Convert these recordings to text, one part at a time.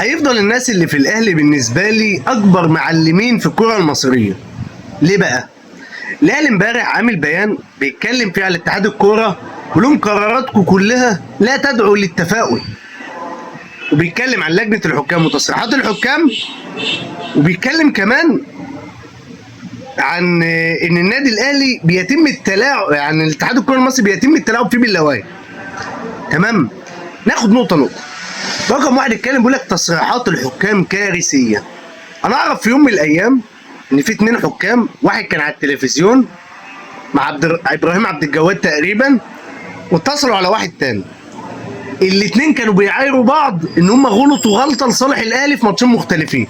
هيفضل الناس اللي في الاهلي بالنسبة لي اكبر معلمين في الكره المصرية. ليه بقى؟ الاهلي امبارح عامل بيان بيتكلم فيه على اتحاد الكورة، ولهم قراراتكم كلها لا تدعو للتفاؤل، وبيتكلم عن لجنة الحكام وتصريحات الحكام، وبيتكلم كمان عن ان النادي الاهلي بيتم التلاعب، يعني الاتحاد الكورة المصري بيتم التلاعب فيه باللوائح. تمام؟ ناخد نقطة نقطة. رقم واحد اتكلم بيقول لك تصريحات الحكام كارثية. انا اعرف في يوم من الايام ان في 2 حكام، واحد كان على التلفزيون مع ابراهيم عبد الجواد تقريبا، واتصلوا على واحد تاني. الاثنين كانوا بيعايروا بعض ان هم غلطوا غلطه لصالح الاهلي في ماتشين مختلفين.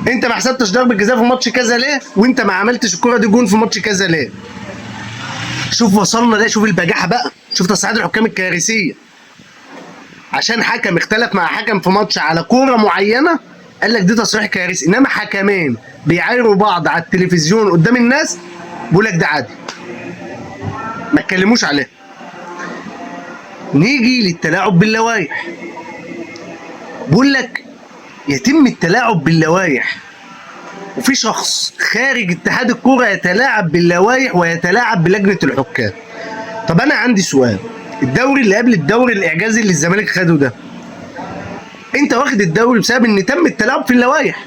انت ما حسبتش ضربه جزاء في ماتش كذا ليه؟ وانت ما عملتش الكره دي جون في ماتش كذا ليه؟ شوف وصلنا ليه، شوف البجاحة بقى، شوف تصريحات الحكام الكارثية. عشان حكم اختلف مع حكم في ماتش على كورة معينة قال لك دي تصريح كارثي، انما حكمين بيعايروا بعض على التلفزيون قدام الناس بيقول لك ده عادي، ما اتكلموش عليه. نيجي للتلاعب باللوائح، بيقول لك يتم التلاعب باللوائح، وفي شخص خارج اتحاد الكورة يتلاعب باللوائح ويتلاعب بلجنه الحكام. طب انا عندي سؤال، الدوري اللي قبل الدوري الاعجازي اللي الزمالك خده ده، انت واخد الدوري بسبب ان تم التلاعب في اللوائح،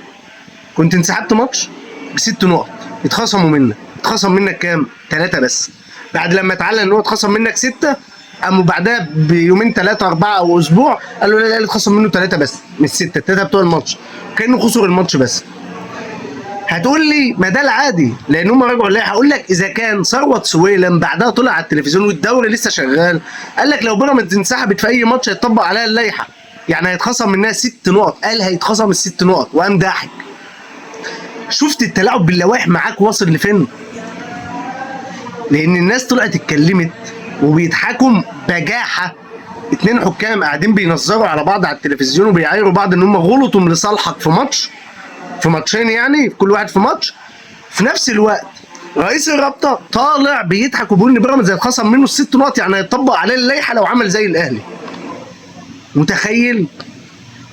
كنت انسحبت ماتش ب6 نقط اتخصموا منك، اتخصم منك كام؟ 3 بس. بعد لما اتعلن ان هو اتخصم منك 6، قاموا بعدها بيومين 3 4 او اسبوع قالوا لا لا اتخصم منه 3 بس من 6، 3 بتوع الماتش، كانه خسر الماتش بس. هتقول لي ما ده العادي لان هم رجعوا اللائحة. هقول لك اذا كان ثروت سويلم بعدها طلع على التلفزيون والدوري لسه شغال قال لك لو بيراميدز انسحبت في اي ماتش هيطبق عليها اللائحة، يعني هيتخصم منها 6 نقط، قال هيتخصم ال6 نقط وقام ضاحك. شفت التلاعب باللوائح معاك واصل لفين؟ لان الناس طلعت اتكلمت وبيضحكوا بجاحه، 2 حكام قاعدين بينظروا على بعض على التلفزيون وبيعايروا بعض ان هم غلطوا لصالحك في ماتش، في ماتشين، يعني كل واحد في ماتش. في نفس الوقت رئيس الرابطة طالع بيضحك وبيقول ان بيراميدز هيتخصم منه ال6 نقط، يعني هيطبق عليه اللائحة لو عمل زي الاهلي. متخيل؟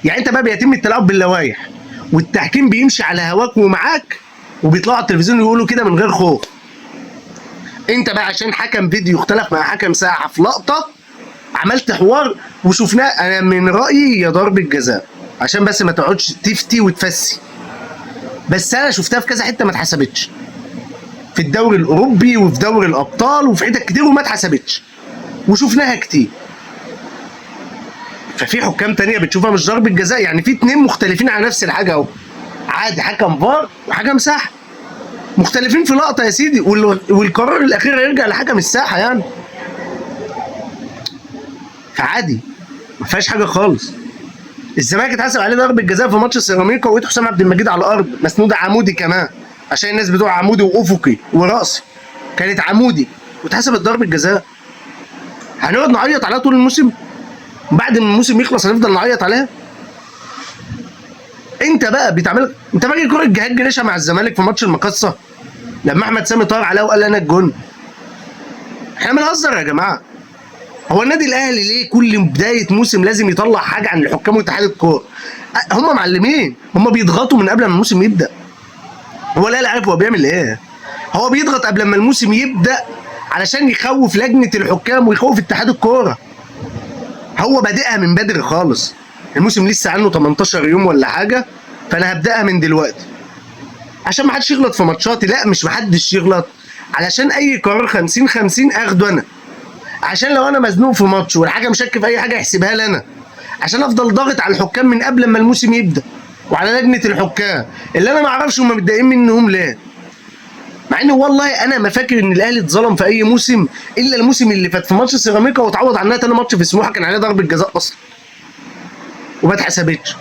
يعني انت بقى بيتم التلاعب باللوائح والتحكيم بيمشي على هواك ومعاك، وبيطلعوا على التلفزيون يقولوا كده من غير خوف. انت بقى عشان حكم فيديو اختلف مع حكم ساعة في لقطة عملت حوار وشفناه. انا من رايي يا ضربه جزاء، عشان بس ما تقعدش تفتي وتفسي، بس انا شفتها في كذا حتة ما اتحسبتش، في الدوري الاوروبي وفي دوري الابطال وفي حتت كتير وما اتحسبتش، وشفناها كتير. ففي حكام تانية بتشوفها مش ضربة جزاء، يعني في 2 مختلفين على نفس الحاجة اهو، عادي، حكم فار وحكم ساحة مختلفين في لقطة يا سيدي، والقرار الأخير هيرجع لحكم الساحة يعني، فعادي ما فيهاش حاجة خالص. الزمالك اتحسب عليه ضربة جزاء في ماتش سيراميكا وإيد حسام عبد المجيد على الأرض مسنودة عمودي كمان، عشان الناس بتوع عمودي وأفقي ورأسي، كانت عمودي واتحسبت ضربة جزاء. هنقعد نعيط عليها طول الموسم؟ بعد ما الموسم يخلص هنفضل نعيط عليها؟ انت بقى بتعمل، انت فاكر كرة جهاد جريشة مع الزمالك في ماتش المقصة لما احمد سامي طار عليها وقال انا الجون؟ احنا بنهزر يا جماعة. هو النادي الاهلي ليه كل بداية موسم لازم يطلع حاجة عن الحكام واتحاد الكورة؟ هم معلمين، هم بيضغطوا من قبل ما الموسم يبدا. هو الاهلي عارف هو بيعمل ايه، هو بيضغط قبل ما الموسم يبدا علشان يخوف لجنة الحكام ويخوف اتحاد الكورة. هو بادئها من بدري خالص، الموسم لسه عنه 18 يوم ولا حاجة، فانا هبداها من دلوقتي عشان ما حدش يغلط في ماتشاتي. لا مش ما حدش يغلط، علشان اي قرار 50-50 اخده انا، عشان لو انا مزنوق في ماتش والحكم شك في اي حاجة يحسبها لي انا، عشان افضل ضاغط على الحكام من قبل ما الموسم يبدا وعلى لجنة الحكام اللي انا ما اعرفش هم متضايقين منهم ليه. مع ان والله انا ما فاكر ان الاهلي اتظلم في اي موسم الا الموسم اللي فات في ماتش سيراميكا، واتعوض عنها تاني ماتش في سموحه كان عليه ضربه جزاء اصلا وما اتحسبتش،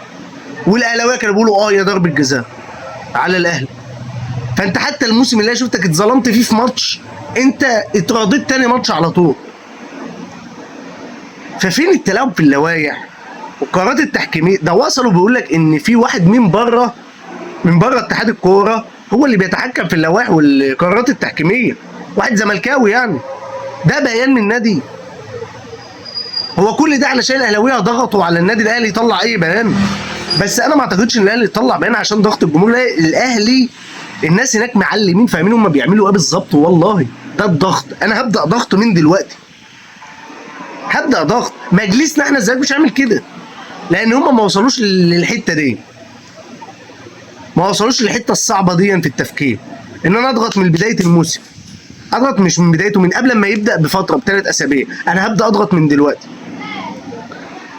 والاهلاويه كانوا بيقولوا يا ضربه جزاء على الاهلي. فانت حتى الموسم اللي انا شفتك اتظلمت فيه في ماتش انت اتراضيت تاني ماتش على طول. ففين التلاعب في اللوائح والقرارات التحكيميه؟ ده وصلوا بيقول لك ان في واحد من بره، من بره اتحاد الكورة هو اللي بيتحكم في اللوائح والقرارات التحكيميه، واحد زملكاوي يعني. ده بيان من النادي. هو كل ده علشان الاهلاوية ضغطوا على النادي الاهلي يطلع اي بيان؟ بس انا ما اعتقدش ان الاهلي يطلع بيان عشان ضغط الجمهور. لا، الاهلي الناس هناك معلمين فاهمين هم بيعملوا ايه بالظبط. والله ده الضغط، انا هبدا ضغط من دلوقتي، هبدا ضغط. مجلسنا احنا ازاي مش هعمل كده؟ لان هم ما وصلوش للحتة دي، ما وصلوش للحتة الصعبة دي في التفكير، ان انا اضغط من بداية الموسم، اضغط مش من بدايته، من قبل ما يبدا بفترة ب3 اسابيع، انا هبدا اضغط من دلوقتي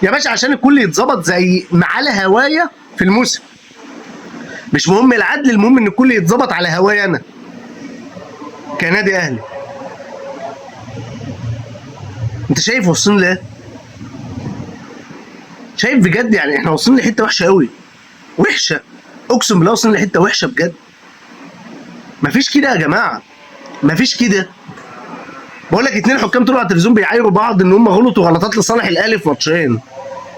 يا باشا عشان الكل يتظبط زي ما على هوايا في الموسم. مش مهم العدل، المهم ان الكل يتظبط على هوايا انا كنادي اهلي. انت شايف واصلين لايه؟ شايف بجد يعني احنا واصلين لحته وحشة قوي، وحشة، اقسم بالله واصلين لحته وحشة بجد. مفيش كده يا جماعة، مفيش كده. بقول لك 2 حكام طلعوا على التلفزيون بيعايروا بعض ان هم غلطوا غلطات لصالح الاهلي في ماتشين،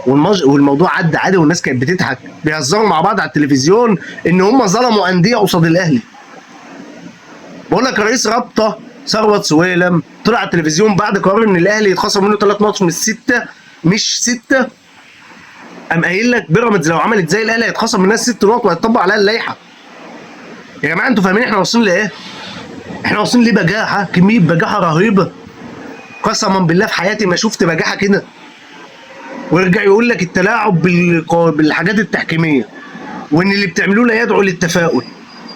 والموضوع عدى عادي والناس كانت بتضحك، بيهزروا مع بعض على التلفزيون ان هم ظلموا اندية قصاد الاهلي. بقول لك رئيس رابطه ثروت سويلم طلع على التلفزيون بعد قرار ان الاهلي يتخصم منه 3 نقط من 6، مش 6، قام قايل لك بيراميدز لو عملت زي الاهلي هيتخصم منها 6 نقط وهيتطبق عليها اللائحة. يا جماعة انتوا فاهمين احنا واصلين لايه؟ احنا واصلين لبجاحه، كمية بجاحه رهيبة. قسما بالله في حياتي ما شفت بجاحه كده. ويرجع يقول لك التلاعب بالحاجات التحكيميه، وان اللي بتعملوه لا يدعو للتفاؤل.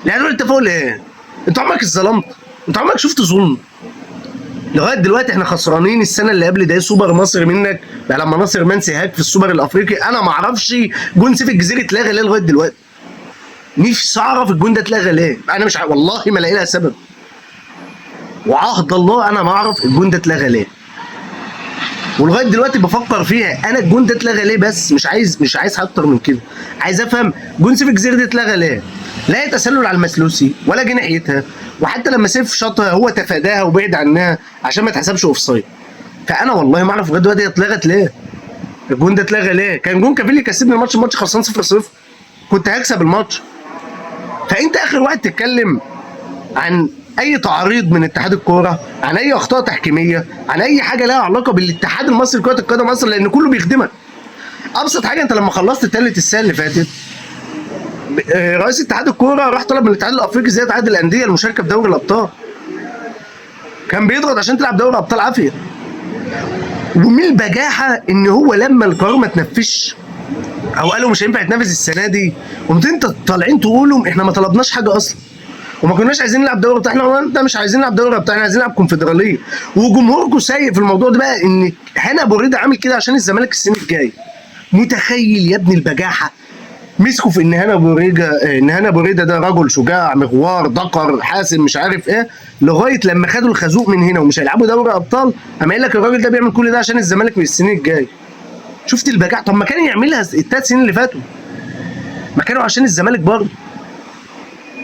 لا يدعو للتفاؤل ايه؟ انت عمرك اتظلمت؟ انت عمرك شفت ظلم؟ لغاية دلوقتي احنا خسرانين السنة اللي قبل ده سوبر مصر منك، بقى لما ناصر منسي هاك في السوبر الافريقي. انا ما اعرفش جون سيف الجزيري اتلغى ليه لغاية دلوقتي، نفسي اعرف الجون ده اتلغى ليه. انا مش والله ما لاقي لها سبب، وعهد الله انا ما اعرف الجون ده اتلغى ليه، ولغاية دلوقتي بفكر فيها انا الجون ده اتلغى ليه. بس مش عايز اكتر من كده، عايز افهم جون سيف الجزيري ده اتلغى ليه. لا يتسلل على المسلوسي ولا جه ناحيتها، وحتى لما سيف شاطها هو تفاداها وبعد عنها عشان ما تحسبش offside. فانا والله ما اعرف لغاية دلوقتي اتلغت ليه، الجون ده اتلغى ليه. كان جون كفيل يكسبني الماتش، الماتش خلصان 0-0، كنت هكسب الماتش. فانت اخر واحد تتكلم عن اي تعريض من اتحاد الكورة، عن اي اخطاء تحكيميه، عن اي حاجة لها علاقة بالاتحاد المصري لكرة القدم اصلا، لان كله بيخدمك. ابسط حاجة، انت لما خلصت الثالث السنة اللي فاتت، رئيس اتحاد الكورة راح طلب من الاتحاد الافريقي زيادة عدد الاندية المشاركة في دوري الابطال. كان بيضغط عشان تلعب دوري ابطال عافية. ومن البجاحة ان هو لما القرار ما تنفذش او قالوا مش هينفع يتنفذ السنة دي، قمت انت طالعين تقولوا احنا ما طلبناش حاجة اصلا، وما كناش عايزين نلعب دوري ابطال، احنا انت مش عايزين نلعب دوري ابطال، احنا عايزين نلعب كونفدراليه. وجمهوركم سيء في الموضوع ده بقى، ان هنا ابو ريده عامل كده عشان الزمالك السنة الجاية. متخيل يا ابن البجاحة؟ مسكوا في ان هنا ابو ريده، ان هنا ابو ريده ده رجل شجاع مغوار دقر حاسم مش عارف ايه، لغاية لما خدوا الخازوق من هنا ومش هيلعبوا دوري ابطال، قام قايل لك الراجل ده بيعمل كل ده عشان الزمالك من السنين الجاية. شفت البجاحة؟ طب ما كان يعملها ال3 سنين اللي فاتوا، ما كانوا عشان الزمالك برضه.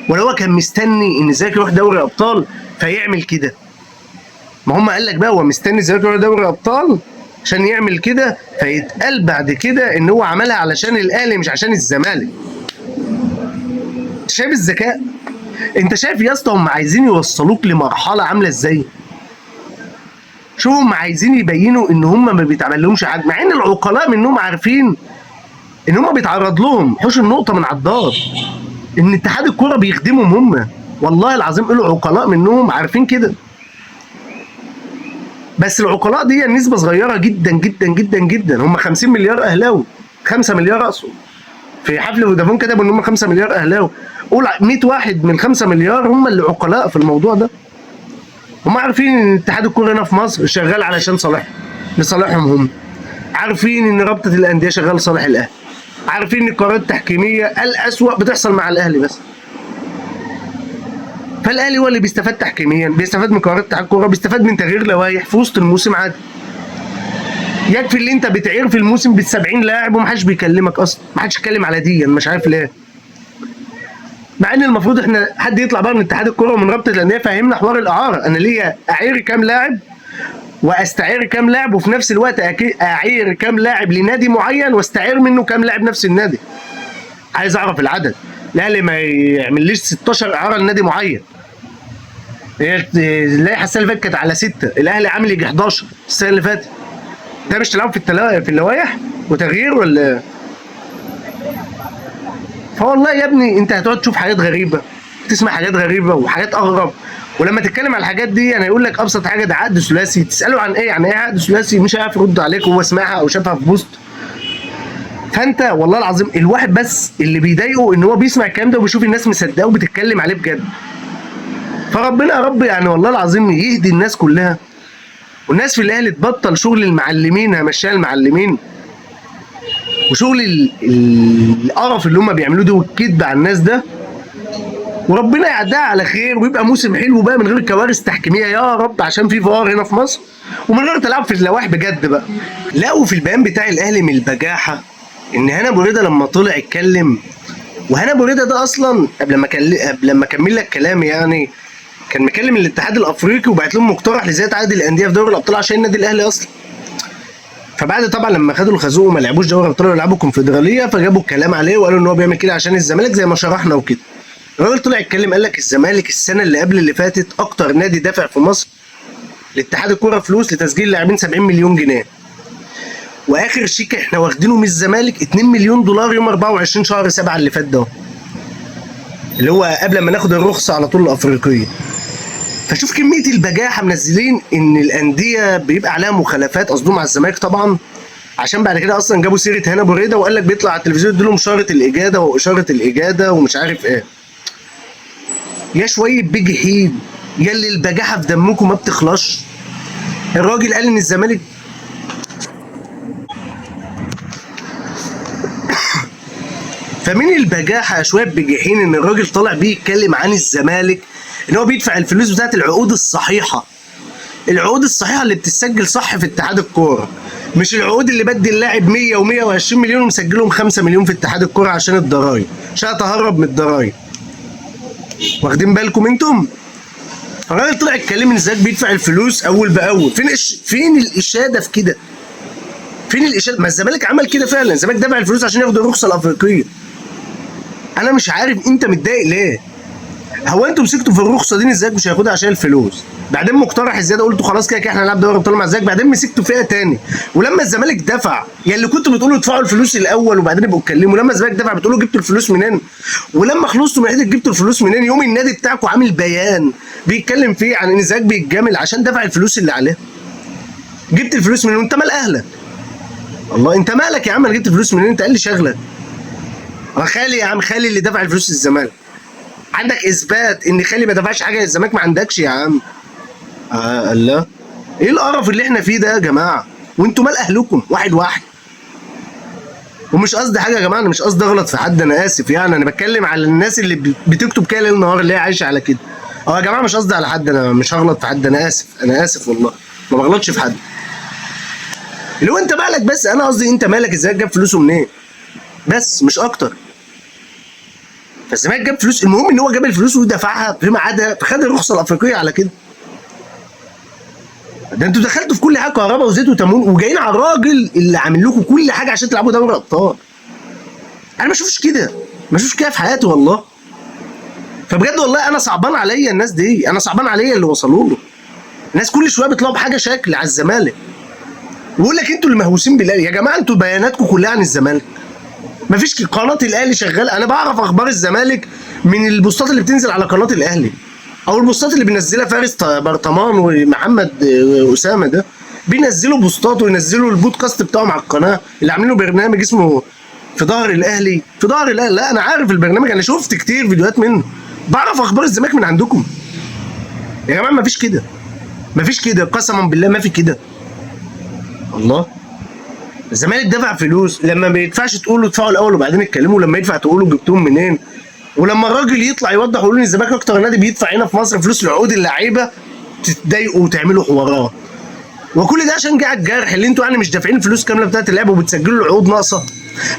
ولا هو كان مستني ان الزمالك يروح دوري ابطال فيعمل كده؟ ما هم قال لك بقى هو مستني الزمالك يروح دوري ابطال عشان يعمل كده، فيتقال بعد كده ان هو عملها علشان الاهلي مش عشان الزمالك. انت شايف الذكاء؟ انت شايف يا اسطى هم عايزين يوصلوك لمرحلة عامله ازاي؟ شوف هم عايزين يبينوا ان هم ما بيتعمل لهمش حاجة، مع ان العقلاء منهم عارفين ان هم بيتعرض لهم حوش النقطة من عدار، ان اتحاد الكورة بيخدمهم هم. والله العظيم العقلاء منهم عارفين كده، بس العقلاء دي نسبه صغيرة جدا جدا جدا جدا. هم 50 مليار اهلاوي، 5 مليار اقصد. في حفل فودافون كتبوا ان هم 5 مليار اهلاوي، قول 100 واحد من 5 مليار هم اللي عقلاء في الموضوع ده. هم عارفين ان اتحاد الكورة هنا في مصر شغال علشان صالحهم، لصالحهم هم. عارفين ان رابطه الاندية شغالة لصالح الاهلي، عارفين ان القرارات التحكيميه الاسوأ بتحصل مع الاهلي بس. فالاهلي هو اللي بيستفاد تحكيميا، بيستفاد من قرارات اتحاد الكورة، بيستفاد من تغيير لوائح في وسط الموسم عادي. يكفي اللي انت بتعير في الموسم بال70 لاعب ومحدش بيكلمك اصلا، محدش يتكلم على دي، مش عارف ليه. مع ان المفروض احنا حد يطلع بقى من اتحاد الكورة ومن رابطه الاندية فهمنا حوار الاعارة. انا ليا اعير كام لاعب واستعير كام لاعب، وفي نفس الوقت اعير كام لاعب لنادي معين واستعير منه كام لاعب نفس النادي. عايز اعرف العدد. الاهلي ما يعمليش 16 اعاره لنادي معين. هي اللائحة السنة اللي فاتت كانت على 6، الاهلي عامل يجي 11 السنة اللي فاتت. ده مش تلعب في اللوائح وتغيير ولا إيه؟ فوالله يا ابني انت هتقعد تشوف حاجات غريبة، تسمع حاجات غريبة وحاجات اغرب. ولما تتكلم على الحاجات دي يعني يقول لك ابسط حاجة ده عقد ثلاثي، تساله عن ايه؟ يعني ايه عقد ثلاثي؟ مش هيعرف يرد عليك، هو سمعها او شافها في post. فانت والله العظيم الواحد بس اللي بيضايقه ان هو بيسمع الكلام ده وبيشوف الناس مصدقه وبتتكلم عليه بجد. فربنا يا رب يعني والله العظيم يهدي الناس كلها، والناس في الاهلي تبطل شغل المعلمين، همشيها المعلمين، وشغل القرف اللي هم بيعملوه ده والكذب على الناس ده. وربنا يعديها على خير ويبقى موسم حلو بقى من غير كوارث تحكيميه يا رب، عشان في فار هنا في مصر، ومن غير تلعب في اللوائح بجد بقى. لقوا في البيان بتاع الاهلي من البجاحة ان هنا ابو رضا لما طلع اتكلم، وهنا ابو رضا ده اصلا قبل ما اكمل لك كلامي يعني كان مكلم الاتحاد الافريقي وبعت لهم مقترح لزيادة عدد الاندية في دوري الابطال عشان النادي الاهلي اصلا. فبعد طبعا لما خدوا الخازوق وما لعبوش دوري الابطال ولعبوا الكونفدراليه، فجابوا الكلام عليه وقالوا ان هو بيعمل كده عشان الزمالك زي ما شرحنا وكده. الراجل طلع اتكلم قال لك الزمالك السنة اللي قبل اللي فاتت اكتر نادي دافع في مصر لاتحاد الكورة فلوس لتسجيل لاعبين 70 مليون جنيه، واخر شيك احنا واخدينه من الزمالك 2 مليون دولار يوم 24 شهر 7 اللي فات ده، اللي هو قبل ما ناخد الرخصة على طول الافريقية. فشوف كمية البجاحة، منزلين ان الاندية بيبقى عليها مخالفات، قصدهم على الزمالك طبعا، عشان بعد كده اصلا جابوا سيره هنا ابو ريده وقال لك بيطلع على التلفزيون يديلهم اشارة الاجاده واشاره الاجاده ومش عارف ايه. يا شوية بجحيم، يا اللي البجاحة في دمكم ما بتخلصش. الراجل قال ان الزمالك فمين البجاحة يا شوية بجحين ان الراجل طالع بيه يتكلم عن الزمالك ان هو بيدفع الفلوس بتاعت العقود الصحيحة، العقود الصحيحة اللي بتسجل صح في اتحاد الكورة، مش العقود اللي بدي اللاعب 100 و120 مليون ومسجلهم 5 مليون في اتحاد الكورة عشان الضرايب، عشان اتهرب من الضرايب. واخدين بالكم انتم؟ الراجل طلع اتكلم ان الزمالك بيدفع الفلوس اول باول. فين الاشادة في كده؟ فين الاشادة؟ ما الزمالك عمل كده فعلا، الزمالك دفع الفلوس عشان ياخد الرخصة الافريقية. انا مش عارف انت متضايق ليه؟ هو انتوا مسكتوا في الرخصة دي ان الزمالك مش هياخدها عشان الفلوس، بعدين مقترح الزيادة قلتوا خلاص كده كده احنا هنلعب دوري ابطال مع الزمالك، بعدين مسكتوا فيها تاني. ولما الزمالك دفع، يعني اللي كنتوا بتقولوا ادفعوا الفلوس الاول وبعدين ابقوا اتكلموا، لما الزمالك دفع بتقولوا جبتوا الفلوس منين؟ ولما خلصتوا من حتة جبتوا الفلوس منين، يوم النادي بتاعكم عامل بيان بيتكلم فيه عن ان الزمالك بيتجامل عشان دفع الفلوس اللي عليه. جبت الفلوس منين؟ وانت مال اهلك. الله انت مالك يا عم، انا جبت الفلوس منين؟ انت قال لي شغلك. خالي يا عم، خالي اللي دفع الفلوس للزمالك. عندك اثبات ان خالي ما دفعش حاجة للزمالك؟ ما عندكش يا عم. الله، ايه القرف اللي احنا فيه ده يا جماعة؟ وانتوا مال اهلكم واحد واحد. ومش قصدي حاجة يا جماعة، انا مش قصدي اغلط في حد، انا اسف يعني، انا بتكلم على الناس اللي بتكتب كده ليل نهار، اللي هي عايشه على كده. يا جماعة مش قصدي على حد، انا مش هغلط في حد، انا اسف، انا اسف والله ما بغلطش في حد. اللي هو انت مالك، بس انا قصدي انت مالك، الزمالك جاب فلوسه منين؟ بس مش اكتر. فالزمالك جاب فلوس، المهم ان هو جاب الفلوس ودفعها في ميعادها، فخد الرخصة الافريقية على كده. ده انتوا دخلتوا في كل حاجة، كهرباء وزيت وتموين، وجايين على الراجل اللي عامل لكم كل حاجة عشان تلعبوا دوري ابطال. انا ما اشوفش كده، ما اشوفش كده في حياتي والله. فبجد والله انا صعبان عليا الناس دي، انا صعبان عليا اللي وصلوا له. الناس كل شوية بيطلعوا بحاجة شكل على الزمالك، ويقول لك انتوا اللي مهووسين بالاهلي. يا جماعة انتوا بياناتكم كلها عن الزمالك، مفيش قناة الاهلي شغالة. انا بعرف اخبار الزمالك من البوستات اللي بتنزل على قناة الاهلي، او البوستات اللي بينزلها فارس برطمان ومحمد اسامة، ده بينزلوا بوستات وينزلوا البودكاست بتاعهم على القناة اللي عاملينه برنامج اسمه في ظهر الاهلي. في ظهر الاهلي، لا انا عارف البرنامج، انا شفت كتير فيديوهات منه، بعرف اخبار الزمالك من عندكم. يا جماعة مفيش كده، مفيش كده، قسما بالله ما في كده. الله، الزمالك دفع فلوس، لما ما يدفعش تقولوا ادفعوا الاول وبعدين اتكلموا، لما يدفع تقولوا جبتوهم منين، ولما الراجل يطلع يوضح ويقول ان الزمالك اكتر نادي بيدفع هنا في مصر فلوس لعقود اللعيبة، تتضايقوا وتعملوا حوارات. وكل ده عشان جه على الجرح اللي انتوا يعني مش دافعين فلوس كاملة بتاعت اللعبة وبتسجلوا العقود ناقصه.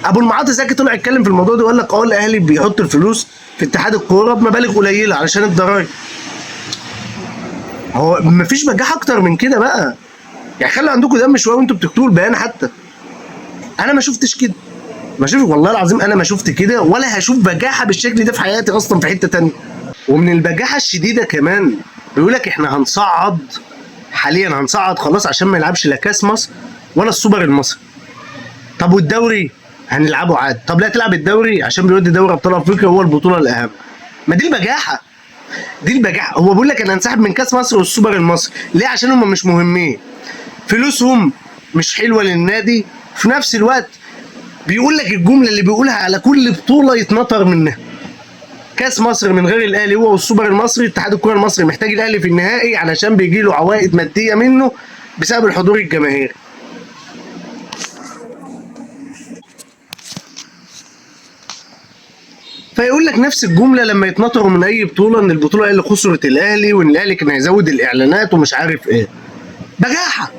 ابو المعاطي زكي طلع يتكلم في الموضوع ده وقال لك الاهلي بيحط الفلوس في اتحاد الكورة بمبالغ قليله علشان الضرايب. هو مفيش بجاحه اكتر من كده بقى يعني، خلوا عندكم دم شوية وانتوا بتكتبوا البيان. حتى انا ما شفتش كده، ما شفت والله العظيم، انا ما شفت كده ولا هشوف بجاحه بالشكل ده في حياتي اصلا في حتة تانية. ومن البجاحة الشديدة كمان بيقول لك احنا هنصعد حاليا، هنصعد خلاص عشان ما يلعبش لا كاس مصر ولا السوبر المصري. طب والدوري هنلعبه عادي. طب لا تلعب الدوري عشان بيودي دوري ابطال افريقيا هو البطولة الاهم. ما دي البجاحة، دي البجاحة. هو بيقول لك انا هنسحب من كاس مصر والسوبر المصري ليه؟ عشان هم مش مهمين، فلوسهم مش حلوة للنادي. في نفس الوقت بيقول لك الجملة اللي بيقولها على كل بطوله يتنطر منها، كاس مصر من غير الاهلي هو والسوبر المصري. اتحاد الكره المصري محتاج الاهلي في النهائي علشان بيجي له عوائد مادية منه بسبب الحضور الجماهيري. فيقول لك نفس الجملة لما يتنطروا من اي بطوله، ان البطولة هي اللي خسرت الاهلي، وان الاهلي كان هيزود الاعلانات ومش عارف ايه. بجاحه،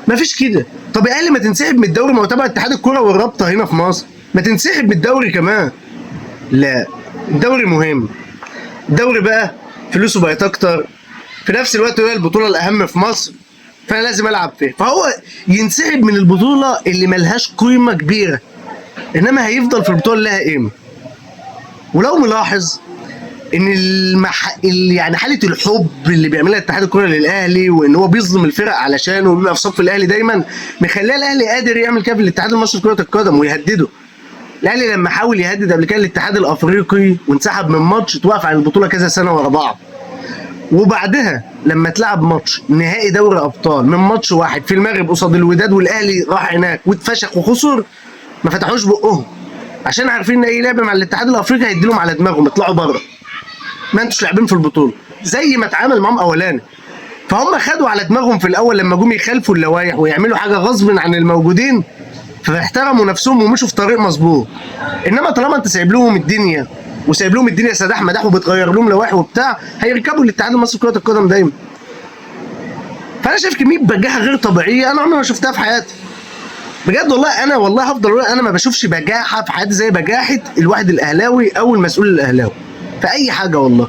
مفيش كده. طب يا اهلي ما تنسحب من الدوري، ما هو تبع اتحاد الكره والرابطه هنا في مصر، ما تنسحب من الدوري كمان. لا، الدوري مهم، الدوري بقى فلوسه بقت اكتر، في نفس الوقت هي البطولة الاهم في مصر، فانا لازم العب فيها. فهو ينسحب من البطولة اللي ملهاش قيمة كبيرة، انما هيفضل في البطولة اللي لها قيمة. ولو ملاحظ ان يعني حاله الحب اللي بيعملها اتحاد الكره للاهلي، وان هو بيظلم الفرق علشانه وبيبقى في صف الاهلي دايما، مخليه الاهلي قادر يعمل كده في الاتحاد المصري لكرة القدم ويهدده. الاهلي لما حاول يهدد قبل كده الاتحاد الافريقي وانسحب من ماتش، اتوقف عن البطولة كذا سنة ورا بعض. وبعدها لما اتلعب ماتش نهائي دوري ابطال من ماتش واحد في المغرب قصاد الوداد، والاهلي راح هناك واتفشخ وخسر، ما فتحوش بقهم عشان عارفين ان اي لعبه مع الاتحاد الافريقي هيديلهم على دماغهم، اطلعوا بره، ما انتوش لاعبين في البطولة، زي ما اتعامل معاهم اولاني. فهم خدوا على دماغهم في الاول لما جم يخالفوا اللوائح ويعملوا حاجة غصب عن الموجودين، فاحترموا نفسهم ومشوا في طريق مظبوط. انما طالما انت سايب لهم الدنيا وسايب لهم الدنيا سداح مداح وبتغير لهم لوائح وبتاع، هيركبوا الاتحاد المصري لكرة القدم دايما. فانا شايف كمية بجاحه غير طبيعية انا عمري ما شفتها في حياتي بجد والله. انا والله هفضل اقول انا ما بشوفش بجاحه في حياتي زي بجاحه الواحد الاهلاوي او المسؤول الاهلاوي في اي حاجة والله.